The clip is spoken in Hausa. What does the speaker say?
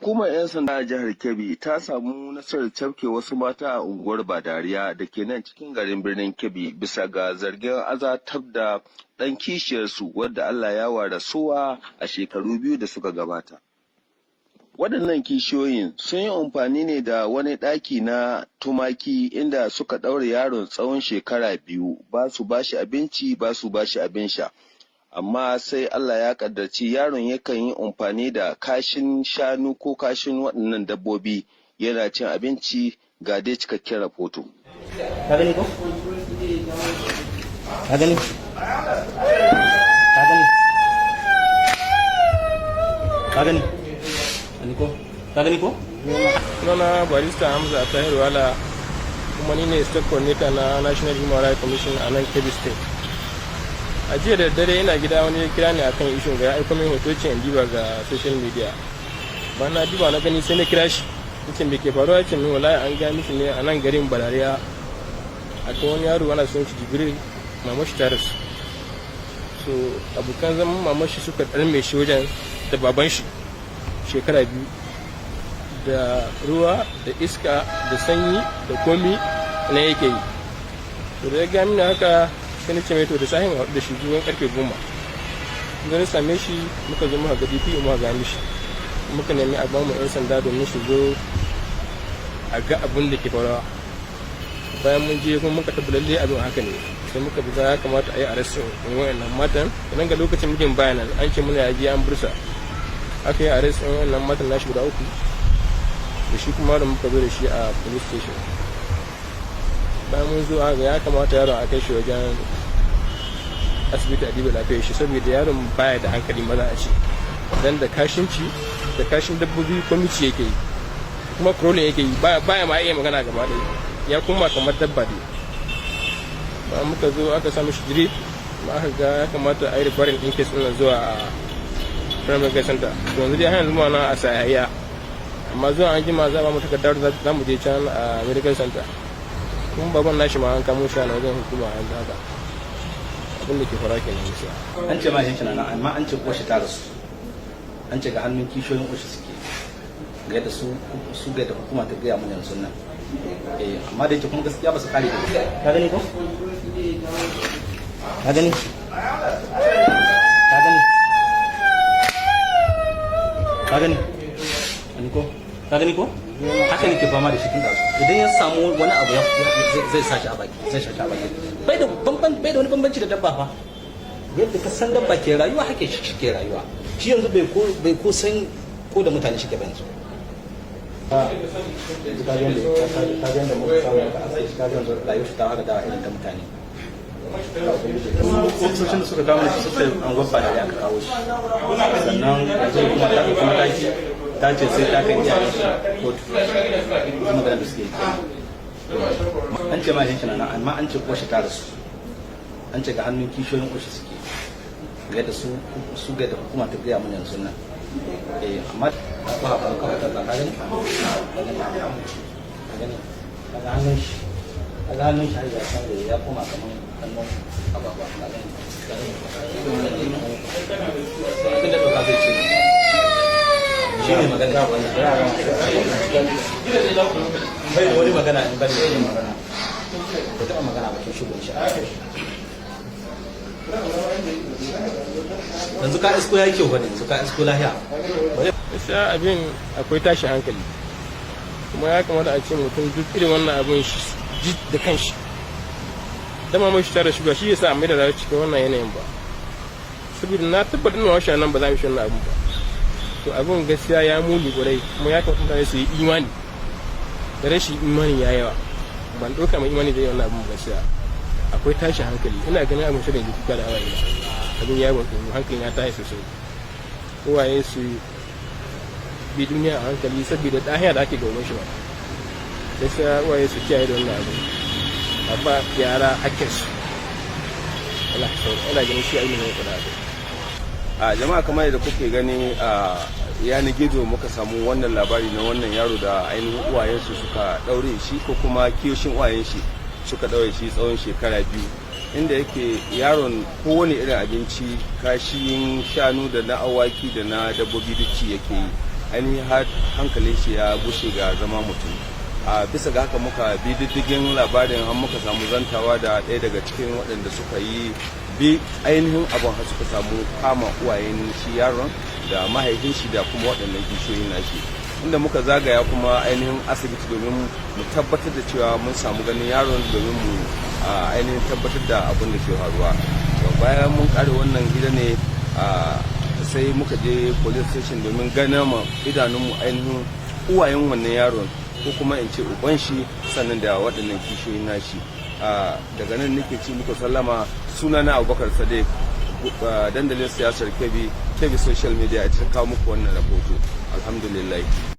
Hukumar 'yan sanda a jihar Kebbi ta samu nasarar cafke wasu mata a unguwar Badariya da ke nan cikin garin birnin Kebbi bisa ga zargin azabtar da ɗan kishiyarsu wadda Allah ya wa rasuwa a shekaru 2 da suka gabata. Waɗannan kishiyoyin sun yi amfani ne da wani ɗaki na tumaki inda suka ɗaure yaron tsawon shekara 2, ba su ba shi abinci, ba su ba shi abin sha. Amma sai Allah ya ƙaddarci yaron yakan yi amfani da kashin shanu ko kashin waɗannan dabbobi yana cin abinci. Ga dai cikakken rahoto. Ka gani ko? Ka gani? Ka gani? Ka gani? Gani ko? Ka gani ko? Sunana Barista Hamza Tahiru Wala, kuma ni ne State Coordinator na National Human Rights Commission a nan Kebbi State. A jiya da dare ina gida wani ya kira ni akan issue ga ya aiko min hoto, ce in diba ga social media. Ba na diba na gani, sai na kira shi, nace, "Me ke faruwa?" Ce min wallahi an ga mishi ne a nan garin Badariya akwai wani yaro ana son shi Jibril, mamashi ta rasu. So abokan zaman mamashi suka ɗarme shi wajen da baban shi shekara 2, da ruwa da iska da sanyi da komi na yake yi. To da ya ga mini haka, sai na ce mai to da sahin haɗu da shi zuwan karfe 10. Zan same shi, muka zo muka ga DPO, muka ga mishi, muka nemi a bamu 'yan sanda domin su zo a ga abin da ke faruwa. Bayan mun je kuma muka tabbata lalle abin haka ne, sai muka bi ya kamata a yi arrestin wayannan matan. Idan ga lokacin mijin bayanan an ce muna yaji an bursa, aka yi arrestin wayannan matan nashi guda uku da shi kuma da muka zo da shi a police station. Bayan mun zo aka ya kamata yaron a kai shi wajen asibiti a diba lafiyar shi, saboda yaron baya da hankali maza a ce, dan da kashin ci da kashin dabbobi kwamici yake yi, kuma crawling yake yi, baya ma iya magana gaba ɗaya, ya kuma kamar dabba dai. Ba muka zo aka samu shi drip, kuma aka ga ya kamata a yi referring ɗin case ɗin zuwa a primary care center. To yanzu dai har yanzu muna a sayayya, amma zuwa an jima za a ba mu takardar za mu je can a medical center. Kuma baban nashi ma an kamo shi a wajen hukuma yanzu haka. Abin da ke fara kenan gaskiya. An ce mahaifin shi na nan, amma an ce uwar ta rasu. An ce ga hannun kishiyoyin uwar suke. Ga yadda su ga yadda hukuma ta gaya mana yanzu nan. Eh, amma da yake kuma gaskiya ba su kare da. Ka gani ko? Ka gani? Ka gani? Ka gani? Gani ko? Ka gani ko? Haka nake fama da shi tun ɗazu. Idan ya samu wani abu ya zai sa shi a baki, zai sa shi a baki. Bai da wani bambanci da dabba fa. Yadda ka san dabba ke rayuwa, haka shi ke rayuwa. Shi yanzu bai ko san ko da mutane shi ke ba yanzu. Yanzu ka ga yadda muka samu ka asai shi, ka ga yanzu rayuwar shi ta haka da irin ta mutane. Ofisoshin da suka kawo shi suka an gwabba da aka kawo shi, sannan yanzu kuma ta ɗauki mataki, ta ce sai ta kai iyayen shi kotu. Kuma magana da suke yi, an ce mahaifin shi na nan, amma an ce uwar shi ta rasu. An ce ga hannun kishiyoyin uwar shi suke. Ga yadda su ga yadda hukuma ta gaya mana yanzu nan. Eh, amma ba ba ka ta ka gani, ka gani, ka gani, ka ga hannun shi, ka ga hannun shi har ya san ya koma kaman hannun ababa. Ka gani, ka gani, abin da doka zai ce shi ne magana. Bai da wani magana in bane yin magana, bai taɓa magana ba tun shigo shi. Yanzu ka isko ya yi kyau bane, yanzu ka isko lahiya. Gaskiya abin akwai tashin hankali, kuma ya kamata a ce mutum duk irin wannan abin shi ji da kanshi dama mai shi tare shiga shi yasa a mai da rayuwa cikin wannan yanayin ba, saboda na tabbatar da washe nan ba za mu shi wannan abin ba. To abin gaskiya ya muni kwarai, kuma ya kamata mutane su yi imani da rashin imani ya yawa. Ban ɗauka mai imani da wannan abin gaskiya akwai tashin hankali. Ina ganin abin shirin da kuka da hawaye, abin ya ban tsoro, hankali na tashi sosai. Uwaye su bi duniya a hankali, saboda ɗahiya da ake gaban shi ba. Gaskiya uwaye su kiyaye da wannan abin, a ba yara hakkinsu. Allah ina ganin shi abin da ya faɗa. A jama'a, kamar yadda kuke gani a yanar gizo, muka samu wannan labari na wannan yaro da ainihin uwayensu suka daure shi, ko kuma kiyoshin uwayen shi suka daure shi tsawon shekara 2, inda yake yaron kowane irin abinci, kashin shanu da na awaki da na dabbobi, duk ci yake yi. Ainihin har hankalin shi ya gushe ga zama mutum. A bisa ga haka muka bi diddigin labarin har muka samu zantawa da ɗaya daga cikin waɗanda suka yi bi ainihin abin, har suka samu kama uwayen shi yaron da mahaifin shi da kuma waɗannan kishiyoyin nashi, inda muka zagaya kuma ainihin asibiti domin mu tabbatar da cewa mun samu ganin yaron, domin mu ainihin tabbatar da abin da ke faruwa. Bayan mun kare wannan gida ne, sai muka je police station domin ganin ma idanunmu ainihin uwayen wannan yaron, ko kuma in ce uban shi, sannan da waɗannan kishiyoyin nashi. Daga nan nake ce muku sallama. Suna na Abubakar Sadiq, dandalin siyasar Kebbi, Kebbi Social Media ita ta kawo muku wannan rahoto. Alhamdulillah.